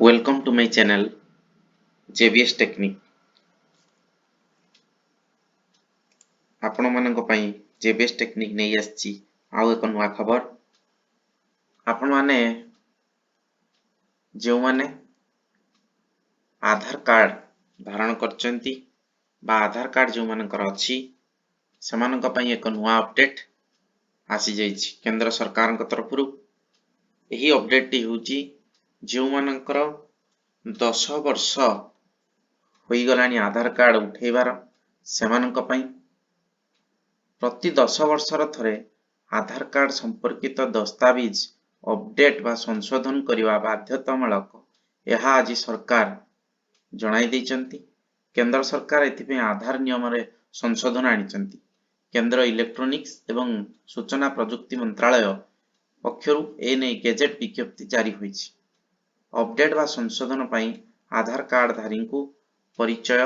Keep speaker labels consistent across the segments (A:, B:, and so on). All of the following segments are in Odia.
A: Welcome to my channel JBS Technique। ଆପଣମାନଙ୍କ ପାଇଁ ଜେବିଏସ୍ ଟେକ୍ନିକ୍ ନେଇ ଆସିଛି ଆଉ ଏକ ନୂଆ ଖବର। ଆପଣମାନେ ଯେଉଁମାନେ ଆଧାର କାର୍ଡ଼ ଧାରଣ କରିଛନ୍ତି ବା ଆଧାର କାର୍ଡ଼ ଯେଉଁମାନଙ୍କର ଅଛି, ସେମାନଙ୍କ ପାଇଁ ଏକ ନୂଆ ଅପଡେଟ୍ ଆସିଯାଇଛି କେନ୍ଦ୍ର ସରକାରଙ୍କ ତରଫରୁ। ଏହି ଅପଡେଟଟି ହେଉଛି, ଯେଉଁମାନଙ୍କର 10 ବର୍ଷ ହୋଇଗଲାଣି ଆଧାର କାର୍ଡ଼ ଉଠେଇବାର, ସେମାନଙ୍କ ପାଇଁ। ପ୍ରତି 10 ବର୍ଷର ଥରେ ଆଧାର କାର୍ଡ଼ ସମ୍ପର୍କିତ ଦସ୍ତାବିଜ ଅପଡେଟ୍ ବା ସଂଶୋଧନ କରିବା ବାଧ୍ୟତାମୂଳକ। ଏହା ଆଜି ସରକାର ଜଣାଇ ଦେଇଛନ୍ତି। କେନ୍ଦ୍ର ସରକାର ଏଥିପାଇଁ ଆଧାର ନିୟମରେ ସଂଶୋଧନ ଆଣିଛନ୍ତି। କେନ୍ଦ୍ର ଇଲେକ୍ଟ୍ରୋନିକ୍ସ ଏବଂ ସୂଚନା ପ୍ରଯୁକ୍ତି ମନ୍ତ୍ରାଳୟ ପକ୍ଷରୁ ଏ ନେଇ ଗେଜେଟ୍ ବିଜ୍ଞପ୍ତି ଜାରି ହୋଇଛି। ଅପଡେଟ୍ ବା ସଂଶୋଧନ ପାଇଁ ଆଧାର କାର୍ଡଧାରୀଙ୍କୁ ପରିଚୟ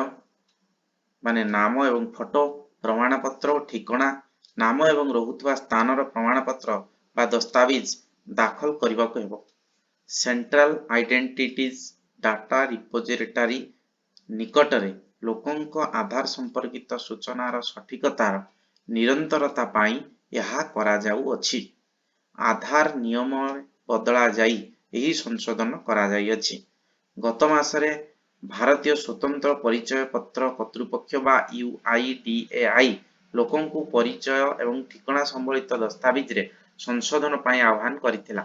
A: ମାନେ ନାମ ଏବଂ ଫଟୋ ପ୍ରମାଣପତ୍ର, ଠିକଣା, ନାମ ଏବଂ ରହୁଥିବା ସ୍ଥାନର ପ୍ରମାଣପତ୍ର ବା ଦସ୍ତାବିଜ ଦାଖଲ କରିବାକୁ ହେବ। ସେଣ୍ଟ୍ରାଲ ଆଇଡେଣ୍ଟିଟିଜ୍ ଡାଟା ରିପୋଜିଟୋରୀ ନିକଟରେ ଲୋକଙ୍କ ଆଧାର ସମ୍ପର୍କିତ ସୂଚନାର ସଠିକତାର ନିରନ୍ତରତା ପାଇଁ ଏହା କରାଯାଉଅଛି। ଆଧାର ନିୟମ ବଦଳାଯାଇ ଏହି ସଂଶୋଧନ କରାଯାଇଅଛି। ଗତ ମାସରେ ଭାରତୀୟ ସ୍ୱତନ୍ତ୍ର ପରିଚୟ ପତ୍ର କର୍ତ୍ତୃପକ୍ଷ ବା ୟୁଆଇଡିଏଆଇ ଲୋକଙ୍କୁ ପରିଚୟ ଏବଂ ଠିକଣା ସମ୍ବଳିତ ଦସ୍ତାବିଜରେ ସଂଶୋଧନ ପାଇଁ ଆହ୍ୱାନ କରିଥିଲା।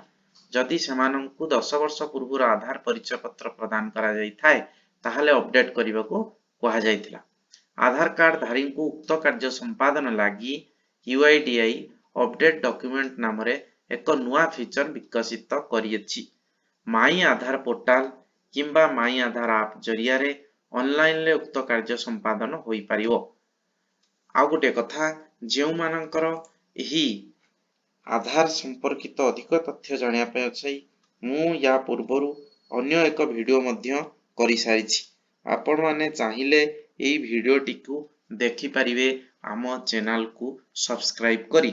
A: ଯଦି ସେମାନଙ୍କୁ 10 ବର୍ଷ ପୂର୍ବରୁ ଆଧାର ପରିଚୟ ପତ୍ର ପ୍ରଦାନ କରାଯାଇଥାଏ, ତାହେଲେ ଅପଡେଟ୍ କରିବାକୁ କୁହାଯାଇଥିଲା। ଆଧାର କାର୍ଡଧାରୀଙ୍କୁ ଉକ୍ତ କାର୍ଯ୍ୟ ସମ୍ପାଦନ ଲାଗି ୟୁଆଇଡିଏଆଇ ଅପଡେଟ୍ ଡକ୍ୟୁମେଣ୍ଟ ନାମରେ ଏକ ନୂଆ ଫିଚର ବିକଶିତ କରିଅଛି। ମାଇ ଆଧାର ପୋର୍ଟାଲ କିମ୍ବା ମାଇ ଆଧାର ଆପ୍ ଜରିଆରେ ଅନଲାଇନରେ ଉକ୍ତ କାର୍ଯ୍ୟ ସମ୍ପାଦନ ହୋଇପାରିବ। ଆଉ ଗୋଟିଏ କଥା, ଯେଉଁମାନଙ୍କର ଏହି ଆଧାର ସମ୍ପର୍କିତ ଅଧିକ ତଥ୍ୟ ଜାଣିବା ପାଇଁ ଅଛି, ମୁଁ ୟା ପୂର୍ବରୁ ଅନ୍ୟ ଏକ ଭିଡ଼ିଓ ମଧ୍ୟ କରିସାରିଛି। ଆପଣମାନେ ଚାହିଁଲେ ଏହି ଭିଡ଼ିଓଟିକୁ ଦେଖିପାରିବେ ଆମ ଚ୍ୟାନେଲକୁ ସବସ୍କ୍ରାଇବ୍ କରି।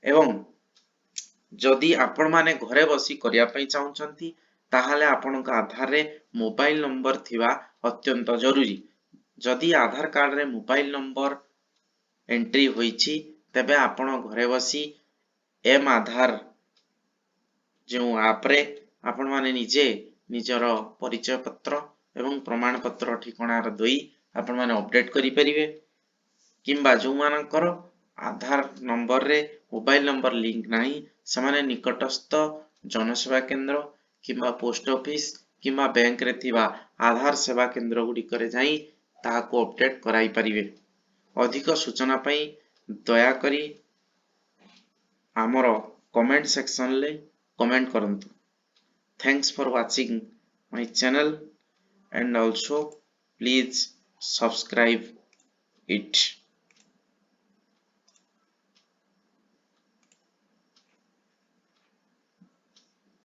A: ଏବଂ ଯଦି ଆପଣମାନେ ଘରେ ବସି କରିବା ପାଇଁ ଚାହୁଁଛନ୍ତି, ତାହେଲେ ଆପଣଙ୍କ ଆଧାରରେ ମୋବାଇଲ ନମ୍ବର ଥିବା ଅତ୍ୟନ୍ତ ଜରୁରୀ। ଯଦି ଆଧାର କାର୍ଡ଼ରେ ମୋବାଇଲ ନମ୍ବର ଏଣ୍ଟ୍ରି ହୋଇଛି, ତେବେ ଆପଣ ଘରେ ବସି ଏମ୍ ଆଧାର ଯେଉଁ ଆପ୍ରେ ଆପଣମାନେ ନିଜେ ନିଜର ପରିଚୟ ପତ୍ର ଏବଂ ପ୍ରମାଣପତ୍ର ଠିକଣାର ଦେଇ ଆପଣମାନେ ଅପଡେଟ୍ କରିପାରିବେ। କିମ୍ବା ଯେଉଁମାନଙ୍କର ଆଧାର ନମ୍ବରରେ ମୋବାଇଲ ନମ୍ବର ଲିଙ୍କ ନାହିଁ, ସେମାନେ ନିକଟସ୍ଥ ଜନସେବା କେନ୍ଦ୍ର କିମ୍ବା ପୋଷ୍ଟ ଅଫିସ କିମ୍ବା ବ୍ୟାଙ୍କରେ ଥିବା ଆଧାର ସେବା କେନ୍ଦ୍ର ଗୁଡ଼ିକରେ ଯାଇ ତାହାକୁ ଅପଡେଟ୍ କରାଇ ପାରିବେ। ଅଧିକ ସୂଚନା ପାଇଁ ଦୟାକରି ଆମର କମେଣ୍ଟ ସେକ୍ସନରେ କମେଣ୍ଟ କରନ୍ତୁ। Thanks for watching my channel and also please subscribe it.